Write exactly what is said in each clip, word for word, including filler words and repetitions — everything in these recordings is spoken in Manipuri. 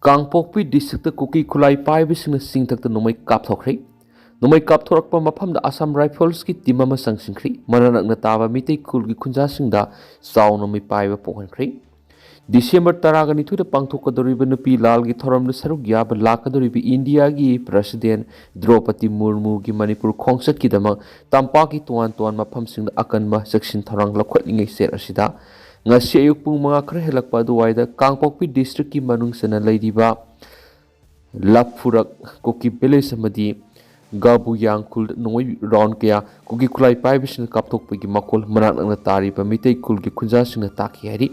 ꯀꯥꯡꯄꯣꯛꯄꯤ ꯗꯤꯁꯇ꯭ꯔꯤꯛꯇ ꯀꯨꯀꯤ ꯈꯨꯠꯂꯥꯏ ꯄꯥꯏꯕꯁꯤꯡꯅ ꯆꯤꯡꯊꯛꯇ ꯅꯣꯡꯃꯩ ꯀꯥꯞꯊꯣꯛꯈ꯭ꯔꯦ꯫ ꯅꯣꯡꯃꯩ ꯀꯥꯞꯊꯣꯔꯛꯄ ꯃꯐꯝꯗ ꯑꯁꯥꯝ ꯔꯥꯏꯐꯜꯁꯀꯤ ꯇꯤꯝ ꯑꯃ ꯆꯪꯁꯤꯟꯈ꯭ꯔꯦ꯫ ꯃꯅꯥꯛ ꯅꯛꯅ ꯇꯥꯕ ꯃꯤꯇꯩ ꯈꯨꯜꯒꯤ ꯈꯨꯟꯖꯥꯁꯤꯡꯗ ꯆꯥꯎꯅ ꯃꯤꯄꯥꯏꯕ ꯄꯣꯛꯍꯟꯈ꯭ꯔꯦ꯫ ꯗꯤꯁꯦꯝꯕꯔ ꯇꯔꯥꯒ ꯅꯤꯊꯣꯏꯗ ꯄꯥꯡꯊꯣꯛꯀꯗꯧꯔꯤꯕ ꯅꯨꯄꯤ ꯂꯥꯜꯒꯤ ꯊꯧꯔꯝꯗ ꯁꯔꯨꯛ ꯌꯥꯕ ꯂꯥꯛꯀꯗꯧꯔꯤꯕ ꯏꯟꯗꯤꯌꯥꯒꯤ ꯄ꯭ꯔꯁꯤꯗꯦꯟ ꯗ꯭ꯔꯧꯄꯗꯤ ꯃꯨꯔꯃꯨꯒꯤ ꯃꯅꯤꯄꯨꯔ ꯈꯣꯡꯆꯠꯀꯤꯗꯃꯛ ꯇꯝꯄꯥꯛꯀꯤ ꯇꯣꯉꯥꯟ ꯇꯣꯉꯥꯟꯕ ꯃꯐꯝꯁꯤꯡꯗ ꯑꯀꯟꯕ ꯆꯦꯛꯁꯤꯟ ꯊꯧꯔꯥꯡ ꯂꯧꯈꯠꯂꯤꯉꯩ ꯆꯦꯠ ꯑꯁꯤꯗ ꯉꯁꯤ ꯑꯌꯨꯛ ꯄꯨꯡ ꯃꯉꯥ ꯈꯔ ꯍꯦꯜꯂꯛꯄ ꯑꯗꯨꯋꯥꯏꯗ ꯀꯥꯡꯄꯣꯛꯄꯤ ꯗꯤꯁꯇ꯭ꯔꯤꯛꯀꯤ ꯃꯅꯨꯡ ꯆꯟꯅ ꯂꯩꯔꯤꯕ ꯂꯐꯨꯔꯛ ꯀꯨꯀꯤ ꯚꯤꯂꯦꯖ ꯑꯃꯗꯤ ꯒꯥꯕꯨꯌꯥꯡ ꯈꯨꯜ ꯅꯣꯡꯃꯩ ꯔꯥꯎꯟ ꯀꯌꯥ ꯀꯨꯀꯤ ꯈꯨꯠꯂꯥꯏ ꯄꯥꯏꯕꯁꯤꯡꯅ ꯀꯥꯞꯊꯣꯛꯄꯒꯤ ꯃꯈꯣꯜ ꯃꯅꯥꯛ ꯅꯛꯅ ꯇꯥꯔꯤꯕ ꯃꯤꯇꯩ ꯈꯨꯜꯒꯤ ꯈꯨꯟꯖꯥꯁꯤꯡꯅ ꯇꯥꯛꯈꯤ ꯍꯥꯏꯔꯤ꯫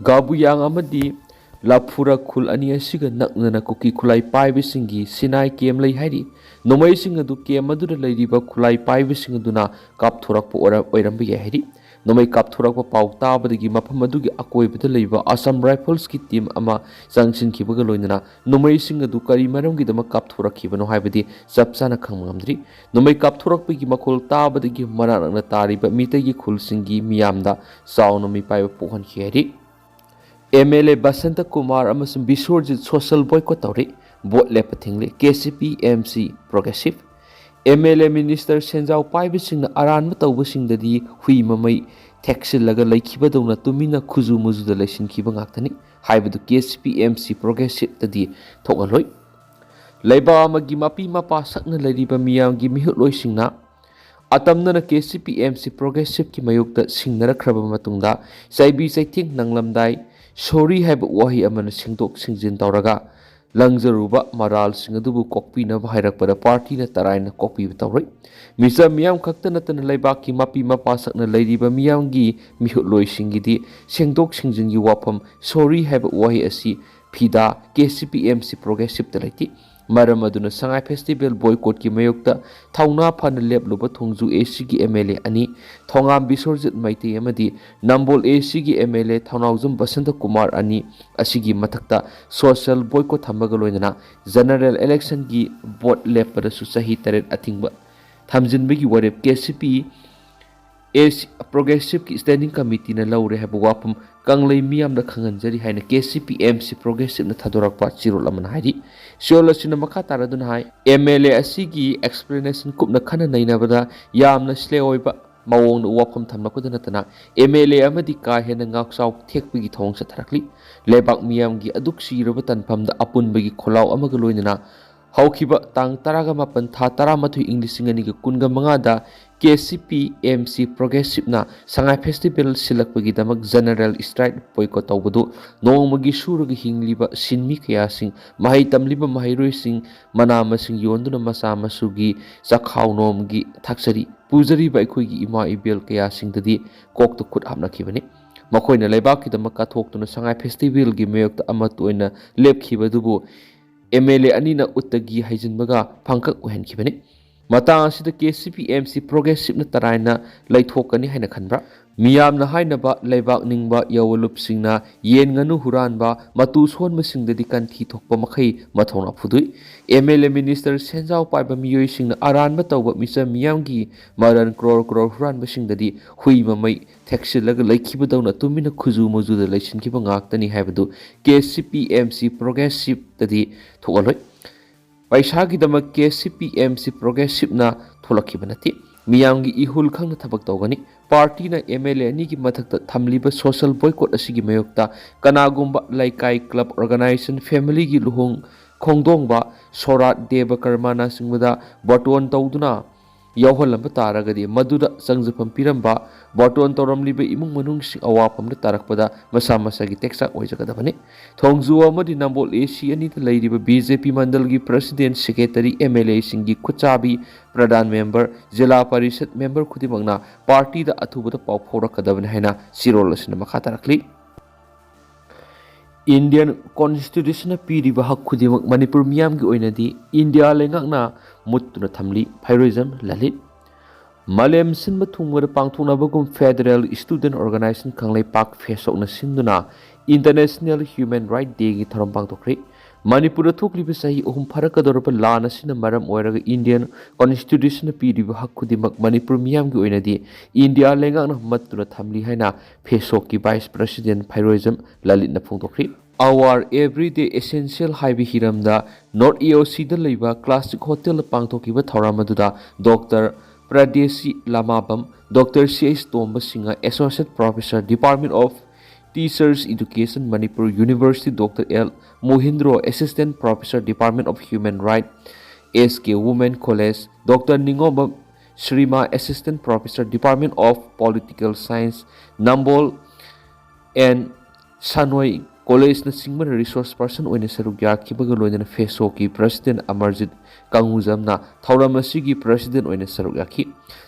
ꯒꯥꯕꯨꯌꯥꯡ ꯑꯃꯗꯤ ꯂꯐꯨꯔꯛ ꯈꯨꯜ ꯑꯅꯤ ꯑꯁꯤꯒ ꯅꯛꯅꯅ ꯀꯨꯀꯤ ꯈꯨꯠꯂꯥꯏ ꯄꯥꯏꯕꯁꯤꯡꯒꯤ ꯁꯤꯅꯥꯏ ꯀꯦꯝ ꯂꯩ ꯍꯥꯏꯔꯤ꯫ ꯅꯣꯡꯃꯩꯁꯤꯡ ꯑꯗꯨ ꯀꯦꯝ ꯑꯗꯨꯗ ꯂꯩꯔꯤꯕ ꯈꯨꯠꯂꯥꯏ ꯄꯥꯏꯕꯁꯤꯡ ꯑꯗꯨꯅ ꯀꯥꯞꯊꯣꯔꯛꯄ ꯑꯣꯏꯔ-, ꯑꯣꯏꯔꯝꯕ ꯌꯥꯏ ꯍꯥꯏꯔꯤ꯫ ꯅꯣꯡꯃꯩ ꯀꯥꯞꯊꯣꯔꯛꯄ ꯄꯥꯎ ꯇꯥꯕꯗꯒꯤ ꯃꯐꯝ ꯑꯗꯨꯒꯤ ꯑꯀꯣꯏꯕꯗ ꯂꯩꯕ ꯑꯁꯥꯝ ꯔꯥꯏꯐꯜꯁꯀꯤ ꯇꯤꯝ ꯑꯃ ꯆꯪꯁꯤꯟꯈꯤꯕꯒ ꯂꯣꯏꯅꯅ ꯅꯣꯡꯃꯩꯁꯤꯡ ꯑꯗꯨ ꯀꯔꯤ ꯃꯔꯝꯒꯤꯗꯃꯛ ꯀꯥꯞꯊꯣꯔꯛꯈꯤꯕꯅꯣ ꯍꯥꯏꯕꯗꯤ ꯆꯞ ꯆꯥꯅ ꯈꯪꯕ ꯉꯝꯗ꯭ꯔꯤ꯫ ꯅꯣꯡꯃꯩ ꯀꯥꯞꯊꯣꯔꯛꯄꯒꯤ ꯃꯈꯣꯜ ꯇꯥꯕꯗꯒꯤ ꯃꯅꯥꯛ ꯅꯛꯅ ꯇꯥꯔꯤꯕ ꯃꯤꯇꯩꯒꯤ ꯈꯨꯜꯁꯤꯡꯒꯤ ꯃꯤꯌꯥꯝꯗ ꯆꯥꯎꯅ ꯃꯤꯄꯥꯏꯕ ꯄꯣꯛꯍꯟꯈꯤ ꯍꯥꯏꯔꯤ꯫ M L A Basanta Kumar ꯑꯃꯁꯨꯡ ꯕꯤꯁ꯭ꯋꯔꯖꯤꯠ ꯁꯣꯁꯦꯜ ꯕꯣꯏꯀꯣꯠ ꯇꯧꯔꯤ꯫ ꯚꯣꯠ ꯂꯦꯞꯄ ꯊꯤꯡꯂꯤ K C P M C progressive. M L A minister ꯁꯦꯟꯖꯥꯎ ꯄꯥꯏꯕꯁꯤꯡꯅ ꯑꯔꯥꯟꯕ ꯇꯧꯕꯁꯤꯡꯗꯗꯤ ꯍꯨꯏ ꯃꯃꯩ ꯊꯦꯛꯁꯤꯜꯂꯒ ꯂꯩꯈꯤꯕꯗꯧꯅ ꯇꯨꯃꯤꯟꯅ ꯈꯨꯖꯨ ꯃꯨꯖꯨꯗ ꯂꯩꯁꯤꯟꯈꯤꯕ ꯉꯥꯛꯇꯅꯤ ꯍꯥꯏꯕꯗꯨ ꯀꯦ ꯁꯤ ꯄꯤ ꯑꯦꯝ ꯁꯤ ꯄ꯭ꯔꯣꯒ꯭ꯔꯦꯁꯤꯞꯇꯗꯤ ꯊꯣꯛꯍꯜꯂꯣꯏ꯫ ꯂꯩꯕꯥꯛ ꯑꯃꯒꯤ ꯃꯄꯤ ꯃꯄꯥ ꯁꯛꯅ ꯂꯩꯔꯤꯕ ꯃꯤꯌꯥꯝꯒꯤ ꯃꯤꯍꯨꯠꯂꯣꯏꯁꯤꯡꯅ ꯑꯇꯝꯅꯅ ꯀꯦ ꯁꯤ ꯄꯤ ꯑꯦꯝ ꯁꯤ ꯄ꯭ꯔꯣꯒ꯭ꯔꯦꯁꯤꯞꯀꯤ ꯃꯥꯌꯣꯛꯇ ꯁꯤꯡꯅꯔꯛꯈ꯭ꯔꯕ ꯃꯇꯨꯡꯗ ꯆꯩꯕꯤ ꯆꯩꯊꯦꯡ ꯅꯪꯂꯝꯗꯥꯏ ꯁꯣꯔꯤ ꯍꯥꯏꯕ ꯋꯥꯍꯩ ꯑꯃꯅ ꯁꯦꯡꯗꯣꯛ ꯁꯦꯡꯖꯤꯟ ꯇꯧꯔꯒ ꯂꯪꯖꯔꯨꯕ ꯃꯔꯥꯜꯁꯤꯡ ꯑꯗꯨꯕꯨ ꯀꯣꯛꯄꯤꯅꯕ ꯍꯥꯏꯔꯛꯄꯗ ꯄꯥꯔꯇꯤꯅ ꯇꯔꯥꯏꯅ ꯀꯣꯛꯄꯤꯕ ꯇꯧꯔꯣꯏ꯫ ꯃꯤꯆꯝ ꯃꯤꯌꯥꯝ ꯈꯛꯇ ꯅꯠꯇꯅ ꯂꯩꯕꯥꯛꯀꯤ ꯃꯄꯤ ꯃꯄꯥ ꯁꯛꯅ ꯂꯩꯔꯤꯕ ꯃꯤꯌꯥꯝꯒꯤ ꯃꯤꯍꯨꯠꯂꯣꯏꯁꯤꯡꯒꯤꯗꯤ ꯁꯦꯡꯗꯣꯛ ꯁꯦꯡꯖꯤꯟꯒꯤ ꯋꯥꯐꯝ ꯁꯣꯔꯤ ꯍꯥꯏꯕ ꯋꯥꯍꯩ ꯑꯁꯤ ꯐꯤꯗꯥ ꯀꯦ ꯁꯤ ꯄꯤ ꯑꯦꯝ ꯁꯤ ꯄ꯭ꯔꯣꯒ꯭ꯔꯦꯁꯤꯞꯇ ꯂꯩꯇꯦ꯫ ꯃꯔꯝ ꯑꯗꯨꯅ ꯁꯉꯥꯏ ꯐꯦꯁꯇꯤꯚꯦꯜ ꯕꯣꯏꯀꯣꯠꯀꯤ ꯃꯥꯌꯣꯛꯇ ꯊꯧꯅꯥ ꯐꯅ ꯂꯦꯞꯂꯨꯕ ꯊꯣꯡꯖꯨ ꯑꯦ ꯁꯤꯒꯤ ꯑꯦꯝ ꯑꯦꯜ ꯑꯦ ꯑꯅꯤ, ꯊꯣꯉꯥꯝ ꯕꯤꯁ꯭ꯋꯔꯖꯤꯠ ꯃꯩꯇꯩ ꯑꯃꯗꯤ ꯅꯝꯕꯣꯜ ꯑꯦ ꯁꯤꯒꯤ M L A Thounaojam Basanta Kumar ꯑꯅꯤ ꯑꯁꯤꯒꯤ ꯃꯊꯛꯇ ꯁꯣꯁꯦꯜ ꯕꯣꯏꯀꯣꯠ ꯊꯝꯕꯒ ꯂꯣꯏꯅꯅ ꯖꯦꯅꯔꯦꯜ ꯏꯂꯦꯛꯁꯟꯒꯤ ꯚꯣꯠ ꯂꯦꯞꯄꯗꯁꯨ ꯆꯍꯤ ꯇꯔꯦꯠ ꯑꯊꯤꯡꯕ ꯊꯝꯖꯤꯟꯕꯒꯤ ꯋꯥꯔꯦꯞ ꯀꯦ ꯁꯤ ꯄꯤ ꯑꯦꯁ ꯄ꯭ꯔꯣꯒ꯭ꯔꯦꯁꯤꯞꯀꯤ ꯁ꯭ꯇꯦꯟꯗꯤꯡ ꯀꯃꯤꯇꯤꯅ ꯂꯧꯔꯦ ꯍꯥꯏꯕ ꯋꯥꯐꯝ ꯀꯪꯂꯩ ꯃꯤꯌꯥꯝꯗ ꯈꯪꯍꯟꯖꯔꯤ ꯍꯥꯏꯅ ꯀꯦ ꯁꯤ ꯄꯤ ꯑꯦꯝ ꯁꯤ ꯄ꯭ꯔꯣꯒ꯭ꯔꯦꯁꯤꯞꯅ ꯊꯥꯗꯣꯔꯛꯄ ꯆꯦꯔꯣꯜ ꯑꯃꯅ ꯍꯥꯏꯔꯤ꯫ ꯆꯦꯔꯣꯜ ꯑꯁꯤꯅ ꯃꯈꯥ ꯇꯥꯔꯗꯨꯅ ꯍꯥꯏ, ꯑꯦꯝ ꯑꯦꯜ ꯑꯦ ꯑꯁꯤꯒꯤ ꯑꯦꯛꯁꯄ꯭ꯂꯦꯅꯦꯁꯟ ꯀꯨꯞꯅ ꯈꯟꯅ ꯅꯩꯅꯕꯗ ꯌꯥꯝꯅ ꯁ꯭ꯂꯦ ꯑꯣꯏꯕ ꯃꯑꯣꯡꯗ ꯋꯥꯐꯝ ꯊꯝꯂꯛꯄꯗ ꯅꯠꯇꯅ ꯑꯦꯝ ꯑꯦꯜ ꯑꯦ ꯑꯃꯗꯤ ꯀꯥ ꯍꯦꯟꯅ ꯉꯥꯛꯆꯥꯎ ꯊꯦꯛꯄꯒꯤ ꯊꯧꯑꯣꯡ ꯆꯠꯊꯔꯛꯂꯤ꯫ ꯂꯩꯕꯥꯛ ꯃꯤꯌꯥꯝꯒꯤ ꯑꯗꯨꯛ ꯁꯤꯔꯕ ꯇꯥꯟꯐꯝꯗ ꯑꯄꯨꯟꯕꯒꯤ ꯈꯣꯜꯂꯥꯎ ꯑꯃꯒ ꯂꯣꯏꯅꯅ ꯍꯧꯈꯤꯕ ꯇꯥꯡ ꯇꯔꯥꯒ ꯃꯥꯄꯟ ꯊꯥ ꯇꯔꯥꯃꯥꯊꯣꯏ ꯏꯪ ꯂꯤꯁꯤꯡ ꯑꯅꯤꯒ ꯀꯨꯟꯒ ꯃꯉꯥꯗ ꯀꯦ ꯁꯤ ꯄꯤ ꯑꯦꯝ ꯁꯤ ꯄ꯭ꯔꯣꯒ꯭ꯔꯦꯁꯤꯞꯅ ꯁꯉꯥꯏ ꯐꯦꯁꯇꯤꯚꯦꯜ ꯁꯤꯜꯂꯛꯄꯒꯤꯗꯃꯛ ꯖꯦꯅꯔꯦꯜ ꯁ꯭ꯇ꯭ꯔꯥꯏꯛ ꯕꯣꯏꯀꯣꯠ ꯇꯧꯕꯗꯨ ꯅꯣꯡꯃꯒꯤ ꯁꯨꯔꯒ ꯍꯤꯡꯂꯤꯕ ꯁꯤꯟꯃꯤ ꯀꯌꯥꯁꯤꯡ, ꯃꯍꯩ ꯇꯝꯂꯤꯕ ꯃꯍꯩꯔꯣꯏꯁꯤꯡ, ꯃꯅꯥ ꯃꯁꯤꯡ ꯌꯣꯟꯗꯨꯅ ꯃꯆꯥ ꯃꯁꯨꯒꯤ ꯆꯥꯛꯈꯥꯎ ꯅꯣꯝꯒꯤ ꯊꯥꯛꯆꯔꯤ ꯄꯨꯖꯔꯤꯕ ꯑꯩꯈꯣꯏꯒꯤ ꯏꯃꯥ ꯏꯕꯦꯜ ꯀꯌꯥꯁꯤꯡꯗꯗꯤ ꯀꯣꯛꯇ ꯈꯨꯠ ꯍꯥꯞꯅꯈꯤꯕꯅꯤ꯫ ꯃꯈꯣꯏꯅ ꯂꯩꯕꯥꯛꯀꯤꯗꯃꯛ ꯀꯠꯊꯣꯛꯇꯨꯅ ꯁꯉꯥꯏ ꯐꯦꯁꯇꯤꯚꯦꯜꯒꯤ ꯃꯥꯌꯣꯛꯇ ꯑꯃꯠꯇ ꯑꯣꯏꯅ ꯂꯦꯞꯈꯤꯕ ꯑꯗꯨꯕꯨ ꯑꯦꯝ ꯑꯦꯜ ꯑꯦ ꯑꯅꯤꯅ ꯎꯠꯇꯒꯤ ꯍꯩꯖꯤꯟꯕꯒ ꯐꯪꯀꯛ ꯑꯣꯏꯍꯟꯈꯤꯕꯅꯤ꯫ ꯃꯇꯥꯡ ꯑꯁꯤꯗ ꯀꯦ ꯁꯤ ꯄꯤ ꯑꯦꯝ ꯁꯤ ꯄ꯭ꯔꯣꯒ꯭ꯔꯦꯁꯤꯞꯅ ꯇꯔꯥꯏꯅ ꯂꯩꯊꯣꯛꯀꯅꯤ ꯍꯥꯏꯅ ꯈꯟꯕ꯭ꯔꯥ? ꯃꯤꯌꯥꯝꯅ ꯍꯥꯏꯅꯕ ꯂꯩꯕꯥꯛ ꯅꯤꯡꯕ ꯌꯥꯑꯣꯟꯂꯨꯞꯁꯤꯡꯅ ꯌꯦꯟ ꯉꯥꯅꯨ ꯍꯨꯔꯥꯟꯕ, ꯃꯇꯨ ꯁꯣꯟꯕꯁꯤꯡꯗꯗꯤ ꯀꯟꯊꯤ ꯊꯣꯛꯄ ꯃꯈꯩ ꯃꯊꯧꯅꯥ ꯐꯨꯗꯣꯛꯏ꯫ ꯑꯦꯝ ꯑꯦꯜ ꯑꯦ ꯃꯤꯅꯤꯁꯇꯔ ꯁꯦꯟꯖꯥꯎ ꯄꯥꯏꯕ ꯃꯤꯑꯣꯏꯁꯤꯡꯅ ꯑꯔꯥꯟꯕ ꯇꯧꯕ ꯃꯤꯆꯝ ꯃꯤꯌꯥꯝꯒꯤ ꯃꯔꯜ ꯀ꯭ꯔꯣꯔ ꯀ꯭ꯔꯣꯔ ꯍꯨꯔꯥꯟꯕꯁꯤꯡꯗꯗꯤ ꯍꯨꯏ ꯃꯃꯩ ꯊꯦꯛꯁꯤꯜꯂꯒ ꯂꯩꯈꯤꯕꯗꯧꯅ ꯇꯨꯃꯤꯟꯅ ꯈꯨꯖꯨ ꯃꯨꯖꯨꯗ ꯂꯩꯁꯤꯟꯈꯤꯕ ꯉꯥꯛꯇꯅꯤ ꯍꯥꯏꯕꯗꯨ ꯀꯦ ꯁꯤ ꯄꯤ ꯑꯦꯝ ꯁꯤ ꯄ꯭ꯔꯣꯒ꯭ꯔꯦꯁꯤꯞꯇꯗꯤ ꯊꯣꯛꯍꯜꯂꯣꯏ꯫ ꯄꯩꯁꯥꯒꯤꯗꯃꯛ ꯀꯦ ꯁꯤ ꯄꯤ ꯑꯦꯝ ꯁꯤ ꯄ꯭ꯔꯣꯒ꯭ꯔꯦꯁꯤꯞꯅ ꯊꯣꯛꯂꯛꯈꯤꯕ ꯅꯠꯇꯦ꯫ ꯃꯤꯌꯥꯝꯒꯤ ꯏꯍꯨꯜ ꯈꯪꯅ ꯊꯕꯛ ꯇꯧꯒꯅꯤ꯫ ꯄꯥꯔꯇꯤꯅ ꯑꯦꯝ ꯑꯦꯜ ꯑꯦ ꯑꯅꯤꯒꯤ ꯃꯊꯛꯇ ꯊꯝꯂꯤꯕ ꯁꯣꯁꯦꯜ ꯕꯣꯏꯀꯣꯠ ꯑꯁꯤꯒꯤ ꯃꯥꯌꯣꯛꯇ ꯀꯅꯥꯒꯨꯝꯕ ꯂꯩꯀꯥꯏ, ꯀ꯭ꯂꯕ, ꯑꯣꯔꯒꯅꯥꯏꯖꯦꯁꯟ, ꯐꯦꯃꯤꯂꯤꯒꯤ ꯂꯨꯍꯣꯡ ꯈꯣꯡꯗꯣꯡꯕ, ꯁꯣꯔꯥꯠ, ꯗꯦꯕ ꯀꯔꯃꯅꯆꯤꯡꯕꯗ ꯕꯥꯔꯇꯣꯟ ꯇꯧꯗꯨꯅ ꯌꯥꯎꯍꯜꯂꯝꯕ ꯇꯥꯔꯒꯗꯤ ꯃꯗꯨꯗ ꯆꯪꯖꯐꯝ ꯄꯤꯔꯝꯕ ꯕꯥꯔꯇꯣꯟ ꯇꯧꯔꯝꯂꯤꯕ ꯏꯃꯨꯡ ꯃꯅꯨꯡꯁꯤꯡ ꯑꯋꯥꯐꯝꯗ ꯇꯥꯔꯛꯄꯗ ꯃꯁꯥ ꯃꯁꯥꯒꯤ ꯇꯦꯛꯆꯥꯛ ꯑꯣꯏꯖꯒꯗꯕꯅꯤ꯫ ꯊꯣꯡꯖꯨ ꯑꯃꯗꯤ ꯅꯝꯕꯣꯜ ꯑꯦ ꯁꯤ ꯑꯅꯤꯗ ꯂꯩꯔꯤꯕ ꯕꯤ ꯖꯦ ꯄꯤ ꯃꯟꯗꯜꯒꯤ ꯄ꯭ꯔꯁꯤꯗꯦꯟ, ꯁꯦꯀ꯭ꯔꯦꯇꯔꯤ, ꯑꯦꯝ ꯑꯦꯜ ꯑꯦꯁꯤꯡꯒꯤ ꯈꯨꯠꯆꯥꯕꯤ, ꯄ꯭ꯔꯙꯥꯟ ꯃꯦꯝꯕꯔ, ꯖꯤꯂꯥ ꯄꯔꯤꯁꯠ ꯃꯦꯝꯕꯔ ꯈꯨꯗꯤꯡꯃꯛꯅ ꯄꯥꯔꯇꯤꯗ ꯑꯊꯨꯕꯗ ꯄꯥꯎ ꯐꯥꯎꯔꯛꯀꯗꯕꯅꯤ ꯍꯥꯏꯅ ꯆꯦꯔꯣꯜ ꯑꯁꯤꯅ ꯃꯈꯥ ꯇꯥꯔꯛꯂꯤ꯫ ꯏꯟꯗꯤꯌꯟ ꯀꯣꯟꯁꯇꯤꯇ꯭ꯌꯨꯁꯟꯅ ꯄꯤꯔꯤꯕ ꯍꯛ ꯈꯨꯗꯤꯡꯃꯛ ꯃꯅꯤꯄꯨꯔ ꯃꯤꯌꯥꯝꯒꯤ ꯑꯣꯏꯅꯗꯤ ꯏꯟꯗꯤꯌꯥ ꯂꯩꯉꯥꯛꯅ ꯃꯨꯠꯇꯨꯅ ꯊꯝꯂꯤ꯫ ꯐꯩꯔꯣꯏꯖꯝ ꯂꯂꯤꯠ꯫ ꯃꯥꯂꯦꯝ ꯁꯤꯟꯕ ꯊꯨꯡꯕꯗ ꯄꯥꯡꯊꯣꯛꯅꯕꯒꯨꯝ Federal Student Organization ꯀꯪꯂꯩꯄꯥꯛ ꯐꯦꯁꯣꯛꯅ ꯁꯤꯟꯗꯨꯅ International Human Right Dayꯒꯤ ꯊꯧꯔꯝ ꯄꯥꯡꯊꯣꯛꯈ꯭ꯔꯤ꯫ ꯃꯅꯤꯄꯨꯔꯗ ꯊꯣꯛꯂꯤꯕ ꯆꯍꯤ ꯑꯍꯨꯝ ꯐꯥꯔꯛꯀꯗꯧꯔꯕ ꯂꯥꯟ ꯑꯁꯤꯅ ꯃꯔꯝ ꯑꯣꯏꯔꯒ Indian Constitutionꯅ ꯄꯤꯔꯤꯕ ꯍꯛ ꯈꯨꯗꯤꯡꯃꯛ ꯃꯅꯤꯄꯨꯔ ꯃꯤꯌꯥꯝꯒꯤ ꯑꯣꯏꯅꯗꯤ ꯏꯟꯗꯤꯌꯥ ꯂꯩꯉꯥꯛꯅ ꯃꯠꯇꯨꯅ ꯊꯝꯂꯤ ꯍꯥꯏꯅ ꯐꯦꯁꯣꯛꯀꯤ Vice President ꯐꯩꯔꯣꯏꯖꯝ ꯂꯂꯤꯠꯅ ꯐꯣꯡꯗꯣꯛꯈ꯭ꯔꯤ꯫ Our Everyday Essential ꯍꯥꯏꯕ ꯍꯤꯔꯝꯗ North AOCꯗ ꯂꯩꯕ Classic Hotelꯗ ꯄꯥꯡꯊꯣꯛꯈꯤꯕ ꯊꯧꯔꯝ ꯑꯗꯨꯗ Doctor ꯄ꯭ꯔꯗꯦꯁꯤ Lamabam, Doctor C H Tomba Singh, Associate Professor, Department of Teachers Education, Manipur University, Doctor L ꯃꯣꯍꯤꯟꯗ꯭ꯔꯣ, Assistant Professor, Department of Human Rights, S K Women College, Doctor ꯅꯤꯡꯉꯣꯝꯕꯝ ꯁ꯭ꯔꯤꯃꯥ, Assistant Professor, Department of Political Science, Nambol and ꯁꯥꯅꯣꯏ ꯀꯣꯂꯦꯖꯅꯆꯤꯡꯕꯅ resource person ꯑꯣꯏꯅ ꯁꯔꯨꯛ ꯌꯥꯈꯤꯕꯒ ꯂꯣꯏꯅꯅ ꯐꯦꯁꯣꯛꯀꯤ President ꯑꯃꯔꯖꯤꯠ ꯀꯪꯉꯨꯖꯝꯅ ꯊꯧꯔꯝ ꯑꯁꯤꯒꯤ President ꯑꯣꯏꯅ ꯁꯔꯨꯛ ꯌꯥꯈꯤ꯫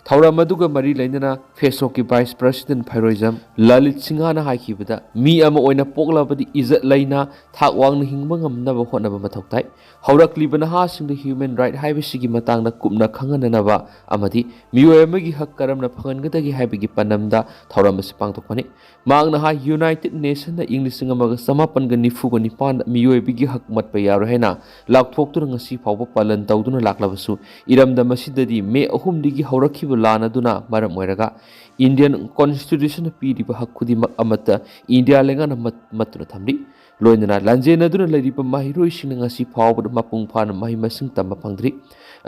ꯊꯧꯔꯝ ꯑꯗꯨꯒ ꯃꯔꯤ ꯂꯩꯅꯅ ꯐꯦꯁꯣꯛꯀꯤ Vice President ꯐꯩꯔꯣꯏꯖꯝ ꯂꯂꯤꯠ ꯁꯤꯡꯍꯅ ꯍꯥꯏꯈꯤꯕꯗ, ꯃꯤ ꯑꯃ ꯑꯣꯏꯅ ꯄꯣꯛꯂꯕꯗꯤ ꯏꯖꯠ ꯂꯩꯅ ꯊꯥꯛ ꯋꯥꯡꯅ ꯍꯤꯡꯕ ꯉꯝꯅꯕ ꯍꯣꯠꯅꯕ ꯃꯊꯧ ꯇꯥꯏ꯫ ꯍꯧꯔꯛꯂꯤꯕ ꯅꯍꯥꯁꯤꯡꯗ human right ꯍꯥꯏꯕꯁꯤꯒꯤ ꯃꯇꯥꯡꯗ ꯀꯨꯞꯅ ꯈꯪꯍꯟꯅꯅꯕ ꯑꯃꯗꯤ ꯃꯤꯑꯣꯏ ꯑꯃꯒꯤ ꯍꯛ ꯀꯔꯝꯅ ꯐꯪꯍꯟꯒꯗꯒꯦ ꯍꯥꯏꯕꯒꯤ ꯄꯥꯟꯗꯝꯗ ꯊꯧꯔꯝ ꯑꯁꯤ ꯄꯥꯡꯊꯣꯛꯄꯅꯤ꯫ ꯃꯍꯥꯛꯅ ꯍꯥꯏ, United Nationꯅ ꯏꯪ ꯂꯤꯁꯤꯡ ꯑꯃꯒ ꯆꯃꯥꯄꯟꯒ ꯅꯤꯐꯨꯒ ꯅꯤꯄꯥꯟꯗ ꯃꯤꯑꯣꯏꯕꯒꯤ ꯍꯛ ꯃꯠꯄ ꯌꯥꯔꯣꯏ ꯍꯥꯏꯅ ꯂꯥꯎꯊꯣꯛꯇꯨꯅ ꯉꯁꯤ ꯐꯥꯎꯕ ꯄꯥꯂꯟ ꯇꯧꯗꯨꯅ ꯂꯥꯛꯂꯕꯁꯨ, ꯏꯔꯝꯗꯝ ꯑꯁꯤꯗꯗꯤ ꯃꯦ ꯑꯍꯨꯝꯗꯒꯤ ꯍꯧꯔꯛꯈꯤꯕ ꯂꯥꯟ ꯑꯗꯨꯅ ꯃꯔꯝ ꯑꯣꯏꯔꯒ Indian Constitutionꯅ ꯄꯤꯔꯤꯕ ꯍꯛ ꯈꯨꯗꯤꯡꯃꯛ ꯑꯃꯠꯇ ꯏꯟꯗꯤꯌꯥ ꯂꯩꯉꯥꯛꯅ ꯃꯠ-, ꯃꯠꯇꯨꯅ ꯊꯝꯂꯤ꯫ ꯂꯣꯏꯅꯅ ꯂꯥꯟꯖꯦꯟꯅꯗꯨꯅ ꯂꯩꯔꯤꯕ ꯃꯍꯩꯔꯣꯏꯁꯤꯡꯅ ꯉꯁꯤ ꯐꯥꯎꯕꯗ ꯃꯄꯨꯡ ꯐꯥꯅ ꯃꯍꯩ ꯃꯁꯤꯡ ꯇꯝꯕ ꯐꯪꯗ꯭ꯔꯤ꯫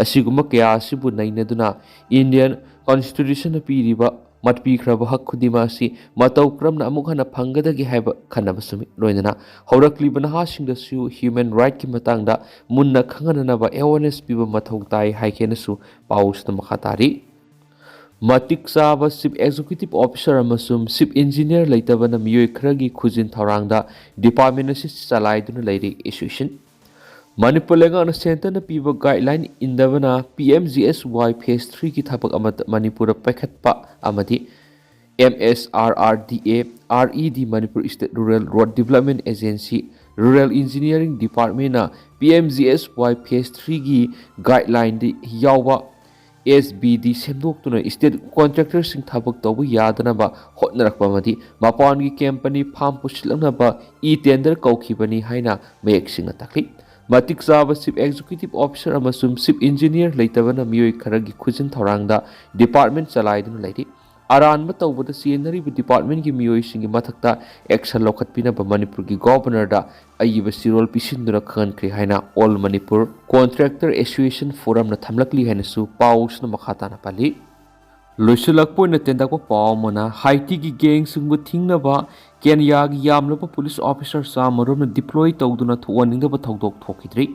ꯑꯁꯤꯒꯨꯝꯕ ꯀꯌꯥ ꯑꯁꯤꯕꯨ ꯅꯩꯅꯗꯨꯅ Indian Constitutionꯅ ꯄꯤꯔꯤꯕ ꯃꯠꯄꯤꯈ꯭ꯔꯕ ꯍꯛ ꯈꯨꯗꯤꯡꯃꯛ ꯑꯁꯤ ꯃꯇꯧ ꯀꯔꯝꯅ ꯑꯃꯨꯛ ꯍꯟꯅ ꯐꯪꯒꯗꯒꯦ ꯍꯥꯏꯕ ꯈꯟꯅꯕ ꯆꯨꯝꯃꯤ꯫ ꯂꯣꯏꯅꯅ ꯍꯧꯔꯛꯂꯤꯕ ꯅꯍꯥꯁꯤꯡꯗꯁꯨ human rightꯀꯤ ꯃꯇꯥꯡꯗ ꯃꯨꯟꯅ ꯈꯪꯍꯟꯅꯅꯕ awareness ꯄꯤꯕ ꯃꯊꯧ ꯇꯥꯏ ꯍꯥꯏꯈꯤꯅꯁꯨ ꯄꯥꯎꯁꯤꯗ ꯃꯈꯥ ꯇꯥꯔꯤ꯫ ꯃꯇꯤꯛ ꯆꯥꯕ Chief Executive Officer ꯑꯃꯁꯨꯡ Chief Engineer ꯂꯩꯇꯕꯅ ꯃꯤꯑꯣꯏ ꯈꯔꯒꯤ ꯈꯨꯖꯤꯟ ꯊꯧꯔꯥꯡꯗ department ꯑꯁꯤ ꯆꯂꯥꯏꯗꯨꯅ ꯂꯩꯔꯤ꯫ Association ꯃꯅꯤꯄꯨꯔ ꯂꯩꯉꯥꯛꯅ centreꯅ ꯄꯤꯕ guideline ꯏꯟꯗꯕꯅ P M G S Y phase threeꯒꯤ ꯊꯕꯛ ꯑꯃꯠꯇ ꯃꯅꯤꯄꯨꯔꯗ ꯄꯥꯏꯈꯠꯄ ꯑꯃꯗꯤ M S R R D A, R E D, Manipur State Rural Road Development Agency, Rural Engineering Departmentꯅ P M G S Y phase threeꯒꯤ guidelineꯗ ꯌꯥꯎꯕ ꯑꯦꯁ ꯕꯤ ꯗꯤ ꯁꯦꯝꯗꯣꯛꯇꯨꯅ ꯏꯁꯇꯦꯠ ꯀꯣꯟꯇ꯭ꯔꯦꯛꯇꯔꯁꯤꯡ ꯊꯕꯛ ꯇꯧꯕ ꯌꯥꯗꯅꯕ ꯍꯣꯠꯅꯔꯛꯄ ꯑꯃꯗꯤ ꯃꯄꯥꯟꯒꯤ ꯀꯝꯄꯅꯤ ꯐꯥꯝ ꯄꯨꯁꯤꯜꯂꯛꯅꯕ ꯏ ꯇꯦꯟꯗꯔ ꯀꯧꯈꯤꯕꯅꯤ ꯍꯥꯏꯅ ꯃꯌꯦꯛ ꯁꯦꯡꯅ ꯇꯥꯛꯂꯤ꯫ ꯃꯇꯤꯛ ꯆꯥꯕ ꯆꯤꯐ ꯑꯦꯛꯖꯤꯀ꯭ꯌꯨꯇꯤꯚ ꯑꯣꯐꯤꯁꯥꯔ ꯑꯃꯁꯨꯡ ꯆꯤꯐ ꯏꯟꯖꯤꯅꯤꯌꯔ ꯂꯩꯇꯕꯅ ꯃꯤꯑꯣꯏ ꯈꯔꯒꯤ ꯈꯨꯖꯤꯟ ꯊꯧꯔꯥꯡꯗ ꯗꯤꯄꯥꯔꯠꯃꯦꯟ ꯆꯂꯥꯏꯗꯨꯅ ꯂꯩꯔꯤ꯫ ꯑꯔꯥꯟꯕ ꯇꯧꯕꯗ ꯆꯦꯟꯅꯔꯤꯕ ꯗꯤꯄꯥꯔꯠꯃꯦꯟꯒꯤ ꯃꯤꯑꯣꯏꯁꯤꯡꯒꯤ ꯃꯊꯛꯇ ꯑꯦꯛꯁꯟ ꯂꯧꯈꯠꯄꯤꯅꯕ ꯃꯅꯤꯄꯨꯔꯒꯤ ꯒꯣꯚꯔꯅꯔꯗ ꯑꯏꯕ ꯆꯦꯔꯣꯜ ꯄꯤꯁꯤꯟꯗꯨꯅ ꯈꯪꯍꯟꯈ꯭ꯔꯦ ꯍꯥꯏꯅ ꯑꯣꯜ ꯃꯅꯤꯄꯨꯔ ꯀꯣꯟꯇ꯭ꯔꯦꯛꯇꯔ ꯑꯦꯁꯣꯁꯤꯌꯦꯁꯟ ꯐꯣꯔꯝꯅ ꯊꯝꯂꯛꯂꯤ ꯍꯥꯏꯅꯁꯨ ꯄꯥꯎꯁꯤꯅ ꯃꯈꯥ ꯇꯥꯅ ꯄꯜꯂꯤ꯫ ꯂꯣꯏꯁꯤꯜꯂꯛꯄ ꯑꯣꯏꯅ ꯇꯦꯟꯗꯛꯄ ꯄꯥꯎ ꯑꯃꯅ, ꯍꯥꯏꯇꯤꯒꯤ ꯒꯦꯡꯁꯤꯡꯕꯨ ꯊꯤꯡꯅꯕ ꯀꯦꯟꯌꯥꯒꯤ ꯌꯥꯝꯂꯕ ꯄꯨꯂꯤꯁ ꯑꯣꯐꯤꯁꯥꯔ ꯆꯥꯝꯃꯔꯣꯝꯅ ꯗꯤꯄ꯭ꯂꯣꯏ ꯇꯧꯗꯨꯅ ꯊꯣꯛꯍꯟꯅꯤꯡꯗꯕ ꯊꯧꯗꯣꯛ ꯊꯣꯛꯈꯤꯗ꯭ꯔꯤ꯫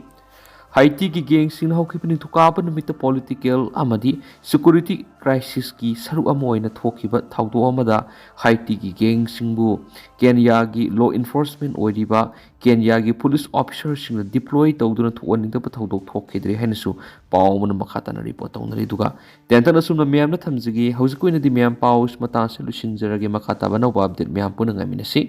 ꯍꯥꯏꯇꯤꯒꯤ ꯒꯦꯡꯁꯤꯡꯅ ꯍꯧꯈꯤꯕ ꯅꯤꯡꯊꯧꯀꯥꯕ ꯅꯨꯃꯤꯠꯇ ꯄꯣꯂꯤꯇꯤꯀꯦꯜ ꯑꯃꯗꯤ ꯁꯦꯀ꯭ꯌꯨꯔꯤꯇꯤ ꯀ꯭ꯔꯥꯏꯁꯤꯁꯀꯤ ꯁꯔꯨꯛ ꯑꯃ ꯑꯣꯏꯅ ꯊꯣꯛꯈꯤꯕ ꯊꯧꯗꯣꯛ ꯑꯃꯗ ꯍꯥꯏꯇꯤꯒꯤ ꯒꯦꯡꯁꯤꯡꯕꯨ ꯀꯦꯟꯌꯥꯒꯤ ꯂꯣ ꯏꯟꯐꯣꯔꯁꯃꯦꯟ ꯑꯣꯏꯔꯤꯕ ꯀꯦꯟꯌꯥꯒꯤ ꯄꯨꯂꯤꯁ ꯑꯣꯐꯤꯁꯥꯔꯁꯤꯡꯅ ꯗꯤꯄ꯭ꯂꯣꯏ ꯇꯧꯗꯨꯅ ꯊꯣꯛꯍꯟꯅꯤꯡꯗꯕ ꯊꯧꯗꯣꯛ ꯊꯣꯛꯈꯤꯗ꯭ꯔꯦ ꯍꯥꯏꯅꯁꯨ ꯄꯥꯎ ꯑꯃꯅ ꯃꯈꯥ ꯇꯥꯅ ꯔꯤꯄꯣꯔꯠ ꯇꯧꯅꯔꯤ꯫ ꯑꯗꯨꯒ ꯇꯦꯟꯇꯛꯅ ꯑꯁꯨꯝꯅ ꯃꯌꯥꯝꯅ ꯊꯝꯖꯒꯦ꯫ ꯍꯧꯖꯤꯛꯀꯤ ꯑꯣꯏꯅꯗꯤ ꯃꯌꯥꯝ ꯄꯥꯎ ꯃꯇꯥꯡꯁꯦ ꯂꯣꯏꯁꯤꯟꯖꯔꯒꯦ꯫ ꯃꯈꯥ ꯇꯥꯕ ꯑꯅꯧꯕ ꯑꯞꯗꯦꯠ ꯃꯌꯥꯝ ꯄꯨꯟꯅ ꯉꯥꯏꯃꯤꯟꯅꯁꯤ꯫